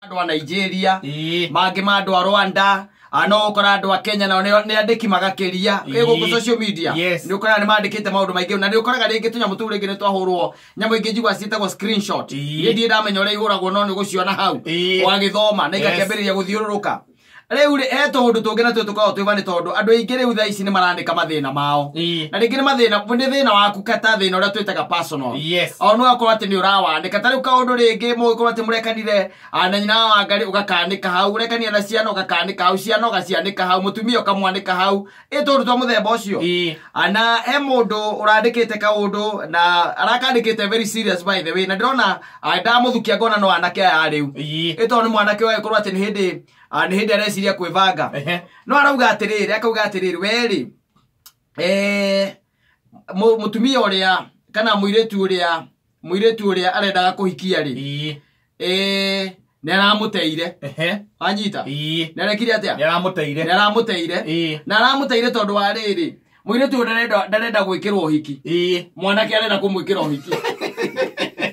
Andũ a Nigeria, mangĩ ma andũ a Rwanda, no ũkora andũ a Kenya nao nĩ andĩki magakĩria ĩ gũkũ social media. Nĩ ũkoraga nĩ mandĩkĩte maũndũ maingĩ, na nĩ ũkoraga rĩngĩ tũnyamũ tũu rĩngĩ nĩ twahũrwo nyamũ ingĩ njigua ciĩtagwo screenshot. Niĩ ndirĩ ndamenya ũrĩa ihũragwo, no nĩ gũciona hau ũgagĩthoma na igakĩambĩrĩria gũthiũrũrũka. Rĩu rĩ, he tũũndũ tũngĩ natuo tũkoragwo twĩ funny, tondũ andũ aingĩ rĩu thaa ici nĩ marandĩka mathĩna mao, na rĩngĩ nĩ mathĩna, nĩ thĩna waku kata thĩna ũrĩa twĩtaga personal. O no akorwo atĩ nĩ ũrawandĩka ta rĩu kaũndũ rĩngĩ mũgĩkorwo atĩ mũrekanire na nyina wa Wangari, ũgakanĩka hau, ũrekanire na ciana ũgakanĩka hau, ciana ũgacianĩka hau, mũtumia ũkamwanĩka hau, ĩ tũũndũ twa mũthemba ũcio. Na he mũndũ ũrandĩkĩte kaũndũ na arakandĩkĩte very serious, by the way, na ndĩrona ndamũthukia ngona no anake aya rĩu, ĩ tondũ nĩ mwanake ũgagĩkorwo atĩ nĩ hĩndĩ areciria kwĩbanga, no arauga atĩrĩrĩ, akauga atĩrĩrĩ, werĩ mũtumia ũrĩa kana mũirĩtu ũrĩa arendaga kũhikia rĩ, nĩ aramũteire. Wanyita? Nĩ arekire atĩa? Nĩ aramũteire. Nĩ aramũteire. Na aramũteire tondũ wa rĩrĩ, mũirĩtu ũyũ ndarenda gwĩkĩrwo ũhiki, mwanake arenda kũmwĩkĩra ũhiki.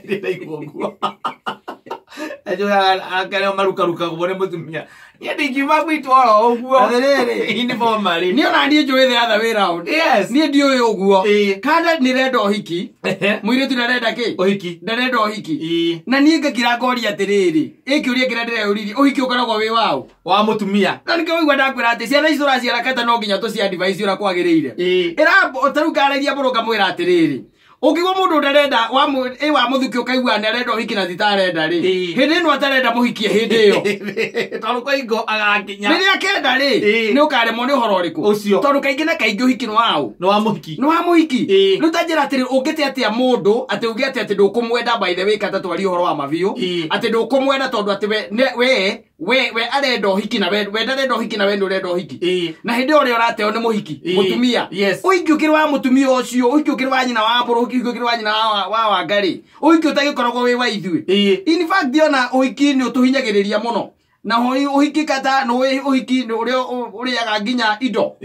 Ndĩraigua ũguo. Anake arĩa marukarukagwo nĩ mũtumia, niĩ ndingiuma gwitũ oro ũguo. Atĩrĩrĩ, informally. Niĩ ona niĩ njũĩ the other way round. Niĩ ndiũĩ ũguo. Kana nĩrenda ũhiki, mũirĩtu ndarenda kĩ? Ũhiki. Ndarenda ũhiki. Na niĩ ngakira ngoria atĩrĩrĩ, ĩ kĩũria kĩrĩa ndĩreyũririe, ũhiki ũkoragwo wĩ waũ? Wa mũtumia. Na nĩkĩo waigua ndakwĩra atĩ ciana ici tũraciara kata no nginya tũci advise ũrĩa kwagĩrĩire. Ĩra ta rĩu ngarĩria mũndũ ngamwĩra atĩrĩrĩ, ũngĩigua mũndũ ndarenda ĩ wa mũthuki, ũkaigua nĩ arenda ũhiki na ti ta arenda rĩ, hĩndĩ ĩno atarenda mũhikie hĩndĩ ĩyo. Tondũ kwa ingo agakinya. Rĩrĩa akenda rĩ, nĩ ũkaremwo nĩ ũhoro ũrĩkũ. Ũcio. Tondũ kaingĩ na kaingĩ ũhiki nĩ waũ? Nĩ wa mũhiki. Nĩ wa mũhiki. Rĩu ta njĩra atĩrĩ, ũngĩte atĩa mũndũ atĩ uge atĩ ndũkũmwenda? By the way, kata twarie ũhoro wa mabiũ, atĩ ndũkũmwenda tondũ atĩ we arenda ũhiki na we ndarenda ũhiki na we nĩ ũrenda ũhiki, na hĩndĩ ĩyo ũrĩa ũrateo nĩ mũhiki, mũtumia. Ũhiki ũkĩrĩ wa mũtumia ũcio, ũhiki ũkĩrĩ wa nyina wa mbũrũ, ũhiki ũkĩrĩ wa nyina wa Wangari, ũhiki ũtagĩkoragwo wĩ wa ithuĩ. In fact, ona ũhiki nĩ ũtũhinyagĩrĩria mũno, na ũhiki kata nĩ ũhiki nĩ ũrĩa ũrĩaga nginya indo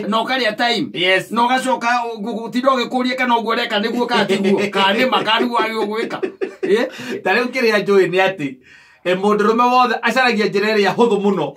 na ũkarĩa time, na ũgacoka gũtinda ũgĩkũria kana ũguo ũreka nĩguo kana tiguo, kana nĩma kana nĩguo wagĩrĩirwo gwĩka. Ta rĩu kĩrĩa njũĩ nĩ atĩ mũndũrũme wothe acaragia njĩra ĩrĩa hũthũ mũno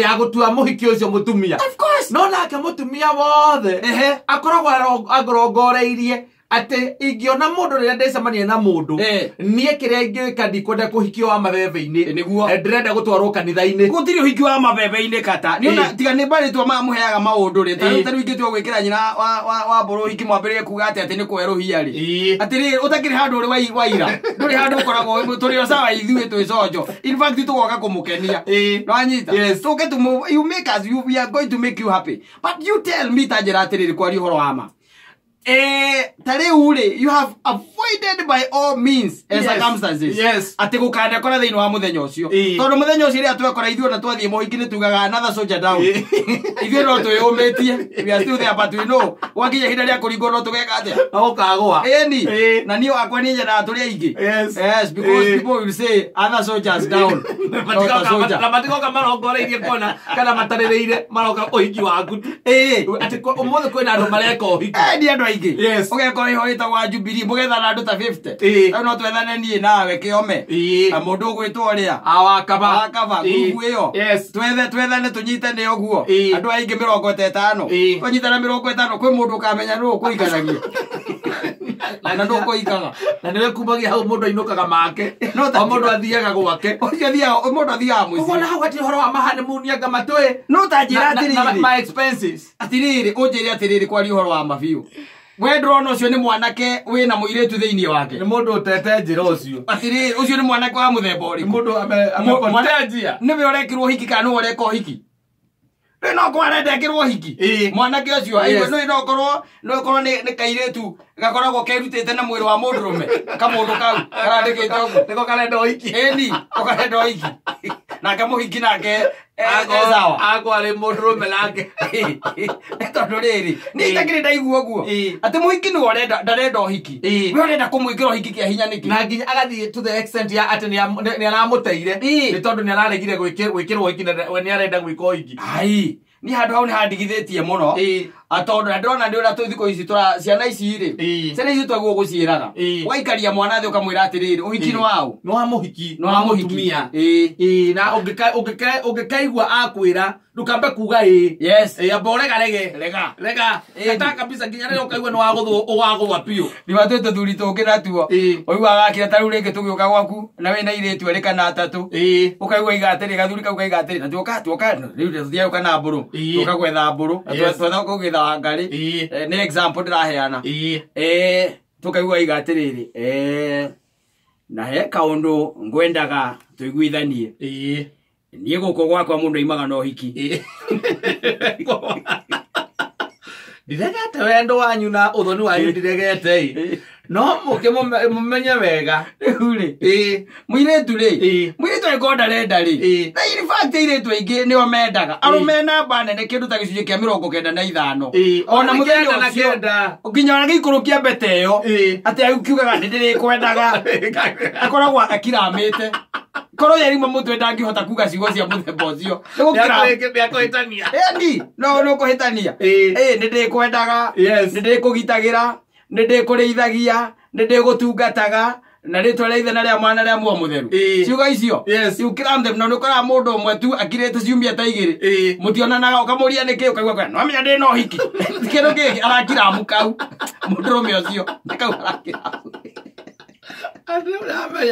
ya gũtua mũhiki ũcio mũtumia. Of course. No nake mũtumia wothe akoragwo arongoreirie atĩ ingĩona mũndũ rĩrĩa ndĩcemania na mũndũ, niĩ kĩrĩa ingĩka, ndikwenda kũhikio wa mabebe-inĩ. Nĩguo. Ndĩrenda gũtwarwo kanitha-inĩ. Gũtirĩ ũhiki wa mabebe-inĩ kata nĩ ona tiga nĩ marĩtwa mamũheaga maũndũ rĩ, ta rĩu ta rĩu ingĩtua gwĩkĩra nyina wa mbũrũ ũhiki, mwambĩrĩrie kuga atĩ nĩ kwerũhia rĩ, atĩrĩrĩ, ũtakĩrĩ handũ ũrĩ waira, ndũrĩ handũ ũkoragwo tũrĩ o sawa, ithuĩ twĩ conjo. In fact, tũgoka kũmũkenia. Nĩwanyita? Yes. Tũke tũmũ, you make us, you, we are going to make you happy. But you tell me, ta njĩra atĩrĩrĩ, kwaria ũhoro wa ma, ta rĩu rĩ, you have avoided by all means and circumstances atĩ gũkanekora thĩinĩ wa mũthenya ũcio, tondũ mũthenya ũcio rĩrĩa twekora ithuĩ ona twathiĩ mũhiki nĩ tugaga another soldier down. Ithuĩ no twĩyũmĩtie, we are still there, but we know gwakinya ihinda rĩa kũringwo no tũgeka atĩa? No ũkagũa. Ĩni. Na niĩ wakwa niĩ nyendaga tũrĩ aingĩ. Yes, because people will say other soldiers down, not a soldier. Na matigoka marongoreirie kuona kana matarĩrĩire, maroka ũhiki waku tu. Atĩ ũmũthĩ kwĩna andũ mareka ũhiki. Ni andũ aingĩ. Ũgekora iho ĩtagwo wa Jubilee, mũgethana andũ ta 50. Rĩu no twethane niĩ nawe kĩome na mũndũ ũgwĩtwo ũrĩa Awakaba. Wakaba ngurubu ĩyo. Twethe, twethane, tũnyitane ũguo, andũ aingĩ 50, twanyitana 50, kwĩ mũndũ ũkamenya nũ ũkũhikanagia na nũ ũkũhikaga. Na nĩwe kumagia hau mũndũ ainũkaga make. No ta O mũndũ athiaga gwake. Ũcio athiaga, mũndũ athiaga Ũguo mũciĩ. na hau hatirĩ ũhoro wa mahoneymoon anga matũĩ. No ta njĩra atĩrĩrĩ, ma expenses. Atĩrĩrĩ, ũnjĩre atĩrĩrĩ, kwaria ũhoro wa mabiũ, we ndũrona ũcio nĩ mwanake wĩna mũirĩtu thĩinĩ wake? Nĩ mũndũ ũtete njĩra ũcio. Atĩrĩrĩ, ũcio nĩ mwanake wa mũthemba Nĩ ũrĩkũ? mũndũ amepotea njia. Nĩwe ũrekĩrwo ũhiki kana nĩwe ũreka ũhiki? Rĩu no korwo arenda ekĩrwo ũhiki, mwanake ũcio. Nĩ no korwo nĩ kairĩtu gakoragwo kerutĩte na mwĩrĩ wa mũndũrũme, kamũndũ kau karandĩkĩte ũguo. Nĩko karenda ũhiki. Ĩni ko karenda ũhiki, nake mũhiki nake sawa. Akwa arĩ mũndũrũme nake. Tondũ rĩrĩ, niĩ itakĩrĩ ndaigua ũguo atĩ mũhiki nĩwe ũrenda, ndarenda ũhiki, we ũrenda kũmwĩkĩra ũhiki kĩa hinya nĩkĩ? Na nginya agathiĩ to the extent ya atĩ nĩ aramũteire nĩ tondũ nĩ araregire gwĩkĩrwo ũhiki na we nĩ arenda gwĩka ũhiki. Ai, niĩ handũ hau nĩ handigithĩtie mũno. Tondu na ndĩrona nĩ ũrĩa thikũ ici tũra ciana ici rĩ, ciana ici twaguo gũciĩraga. Ũgaikaria mwana thĩ ũkamwĩra atĩrĩrĩ, ũhiki nĩ waũ? Nĩ wa mũhiki. Nĩ wa mũhiki. Na ũngĩkaigua akwĩra ndũkambe kuga ĩĩ. Yes. Amba ũregarege. Rega. Rega. Kata kabisa nginya rĩrĩa ũkaigua nĩ wagũthwo ũgagũa biũ. Nĩ twĩ tũthuri tũngĩ natuo. Ũiguaga akĩra ta rĩu rĩngĩ tũgĩũka gwaku na wĩna airĩtu erĩ kana atatũ. Ũkaigua iga atĩrĩ, gathuri kau kaiga atĩrĩ, na tuoka rĩu tũthiaga gũka na mbũrũ. Tũka gwetha mbũrũ. Twetha kũgĩtha Wangarĩ. Nĩ example ndĩraheana. Tũkaigua iga atĩrĩrĩ, na he kaũndũ ngwendaga tũiguithanie. Niĩ gũkũ gwakwa mũndũ aimaga na ũhiki. Ndiregete wendo wanyu na ũthoni wanyu ndiregete. No mũke mũmenye wega. Rĩu rĩ, mũirĩtu rĩ, mũirĩtu angĩkorwo ndarenda rĩ, na in fact airĩtu aingĩ nĩo mendaga. Arũme namba nene kĩndũ ta gĩcunjĩ kĩa 95. Ona mũthenya ũcio nginya ona gĩikũrũkia mbete ĩyo atĩ akiugaga nĩ ndĩrĩkwendaga, akoragwo akiramĩte. Korwo yarima mũtwe ndangĩhota kuga ciugo cia mũthemba ũcio. Nĩakũhĩtania. Ĩni, no nĩũkũhĩtania. Nĩ ndĩkwendaga, nĩ ndĩkũgitagĩra, nĩ ndĩkũrĩithagia, nĩ ndĩgũtungataga, na rĩtwa rĩa ithe na rĩa mwana rĩa muoyo mũtheru. Ciugo icio you cram them, na nĩũkoraga mũndũ ũmwe tu akirĩte ciumia ta igĩrĩ. Mũtionanaga, ũkamũria nĩkĩ, ũkaigua no amenya ndĩ na ũhiki. Kĩndũ gĩkĩ arakiramu kau. Mũndũrũme ũcio nĩ kau arakiramu. Andũ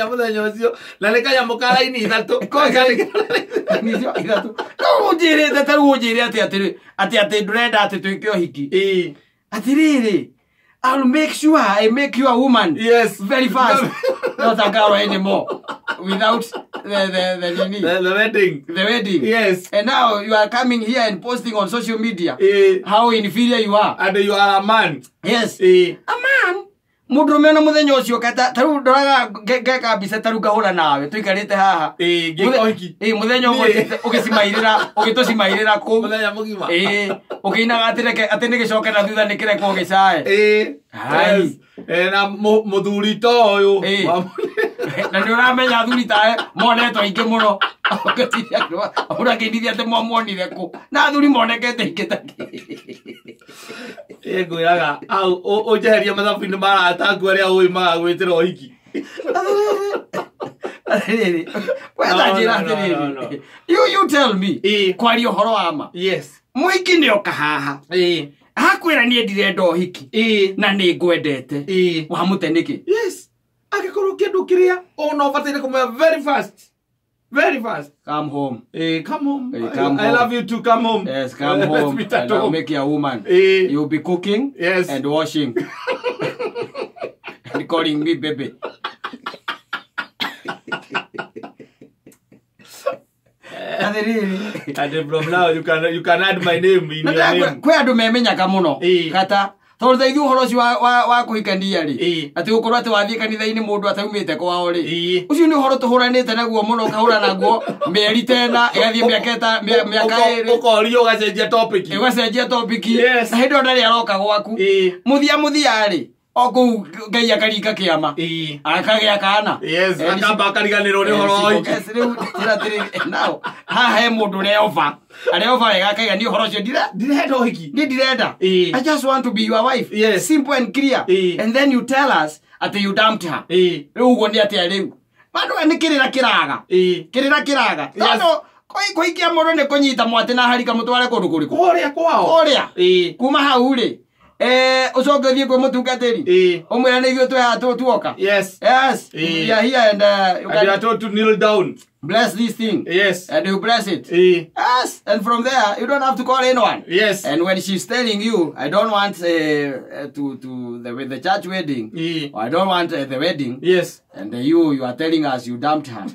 mũthenya ũcio na nĩ kanyamũ ka raini ithatũ. Ithatũ. No ũnjĩrĩte ta rĩu ũnjĩre atĩ atĩ ndũrenda atĩ twĩke ũhiki. Atĩrĩrĩ, I'll make sure I make you a woman. Yes. Very fast. Not a girl anymore. Without the wedding. The wedding. Yes. And now you are coming here and posting on social media how inferior you are. And you are a man. Yes. A man. Mũndũrũme na mũthenya ũcio ta rĩu ndoraga ngeka mbica ta rĩu ngahũra nawe tũikarĩte haha. Mũthenya ũmwe ũgĩcimairĩra ũgĩtũcimairĩra kũu. Mũthenya mũgima. Ũkĩinaga atĩ nĩ gĩcoke na thutha nĩ kĩrekwo gĩcae. Na mũthuri ta ũyũ. Na nĩ ũramenya athuri tawe monetwo aingĩ mũno. Ũrakĩinithia atĩ mwamuonire kũ. Na athuri monekete aingĩ ta kĩ. Ngwĩraga ũnjeherie mathabu-inĩ ma arata aku arĩa ũĩ magagwĩtĩra ũhiki. Atĩrĩrĩ, we ta njĩra atĩrĩrĩ. You tell me. Kwaria ũhoro wa ma. Yes. Mũhiki nĩ oka haha. Akwĩra niĩ ndirenda ũhiki. Na nĩ ngwendete. Wamũte nĩkĩ? Yes. Angĩkorwo kĩndũ kĩrĩa ona ũbataire kũmenya very fast. Very fast. Come home. Come home. Come I home. love you too. Come home. Yes, come home. And I'll make you a woman. You'll be cooking and washing. And calling me baby. And from now you can add my name in your name. Kwĩ andũ memenyaga mũno. Kata tondũ tha ithuĩ ũhoro ũcio wa kũhikania rĩ, atĩ gũkorwo atĩ wathiĩ kanitha-inĩ mũndũ ataumĩte kwao rĩ, ũcio nĩ ũhoro tũhũranĩte naguo mũno, ũkahũra naguo mĩeri tena ĩgathiĩ mĩaka ĩrĩ, ũkorio ũgacenjia topic. Ũgacenjia topic. Na hĩndĩ ĩyo ndarĩ aroka gwaku. Mũthia mũthia rĩ, o kũu Ngai akaringa kĩama. Akagĩa kana. Yes, akamba akariganĩrwo nĩ ũhoro wa ũhiki. Rĩu njĩra atĩrĩrĩ, now haha he mũndũ ũreoba. Areoba wega akaiga niĩ ũhoro ũcio ndirenda ũhiki. Niĩ ndirenda. I just want to be your wife. Yes. Simple and clear. And then you tell us atĩ you dumped her. Rĩu ũguo nĩ atĩa rĩu? Mandũ nĩ kĩrĩra kĩraga. Kĩrĩra kĩraga. Tondũ kũhikia mũndũ nĩ kũnyita mwatĩ na harika mũtware kũndũ kũrĩkũ? Kũrĩa kwao. Kũrĩa. Kuma hau rĩ, ũcoke ũthiĩ kwĩ mũtungatĩri. Ũmwĩre nĩ ithuĩ twĩ haha tuoka. Yes. Yes. We are here and you and you are told to kneel down. Bless this thing. Yes. And you bless it. Yes. And from there, you don't have to call anyone. Yes. And when she's telling you, I don't want to the church wedding. Or I don't want the wedding. Yes. And you are telling us you dumped her.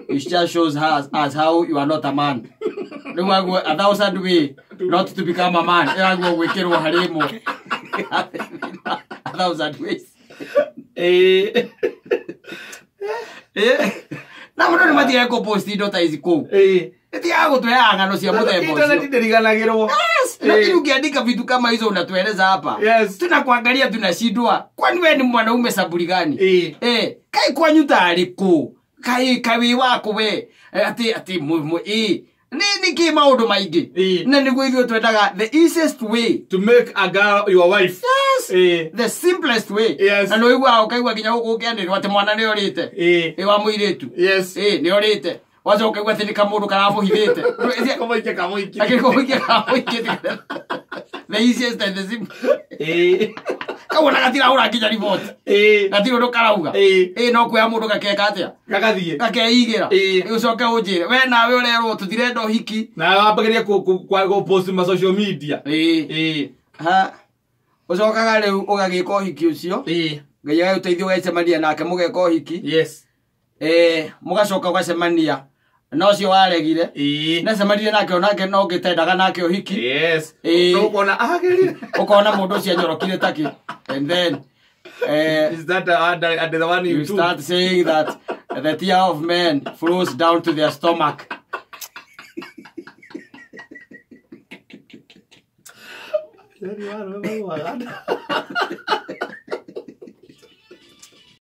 It just shows us how you are not a man. A thousand way not to become a man. A thousand ways. Na mũndũ nĩ matigaga kũpost indo ta ici kũu. Ĩtigaga gũtũheaga ng'ano cia mũthemba ũcio. Internet ndĩriganagĩrwo. Yes. Lakini ukiandika vitu kama hizo unatueleza hapa. Yes. Tunakuangalia tunashindwa. Kwani wewe ni mwanaume saburi gani? Kai kwanyu tarĩ kũ? Kai kawi wako we. Ati ati Nĩ nĩkĩ maũndũ maingĩ? Ĩĩ. Na nĩguo ithuĩ twendaga the easiest way. To make a girl your wife. Yes. Ĩĩ. The simplest way. Yes. Na nĩ ũiguaga ũkaigua nginya gũkũ ũkĩanĩrĩrwo atĩ mwana nĩ orĩte. Ĩĩ. Ĩ wa mũirĩtu. Yes. Ĩ nĩ orĩte. Wacoka ũkaigua atĩ nĩ kamũndũ karamũhithĩte. Kamũikia kamũikia. Akĩkũikia kamũikĩte. The easiest and the simple. Ĩĩ. Kau ona gatirahũra nginya riboti. Ĩĩ. Gatirĩ ũndũ karauga. Ĩĩ. Ĩ no kuoya mũndũ gakeka atĩa? Gagathiĩ. Gakeigĩra. Ĩĩ. Ũcoke ũnjĩre we nawe ũrerwo tũtirenda ũhiki. Na wambagĩria kũ post ma social media. Ĩĩ. Ĩĩ. Ha. Ũcokaga rĩu ũgagĩka ũhiki ũcio. Ĩĩ. Ngai agagũteithia ũgacemania nake mũgeka ũhiki. Yes. Mũgacoka ũgacemania na ũcio waregire. Ĩĩ. Nacemanirie nake onake no ngĩtendaga nake ũhiki. Yes. Ĩĩ. No ũkona agĩrire. Ũkona mũndũ ũcio anyorokire takĩ. And then Is that the one you you start saying that the tear of men flows down to their stomach.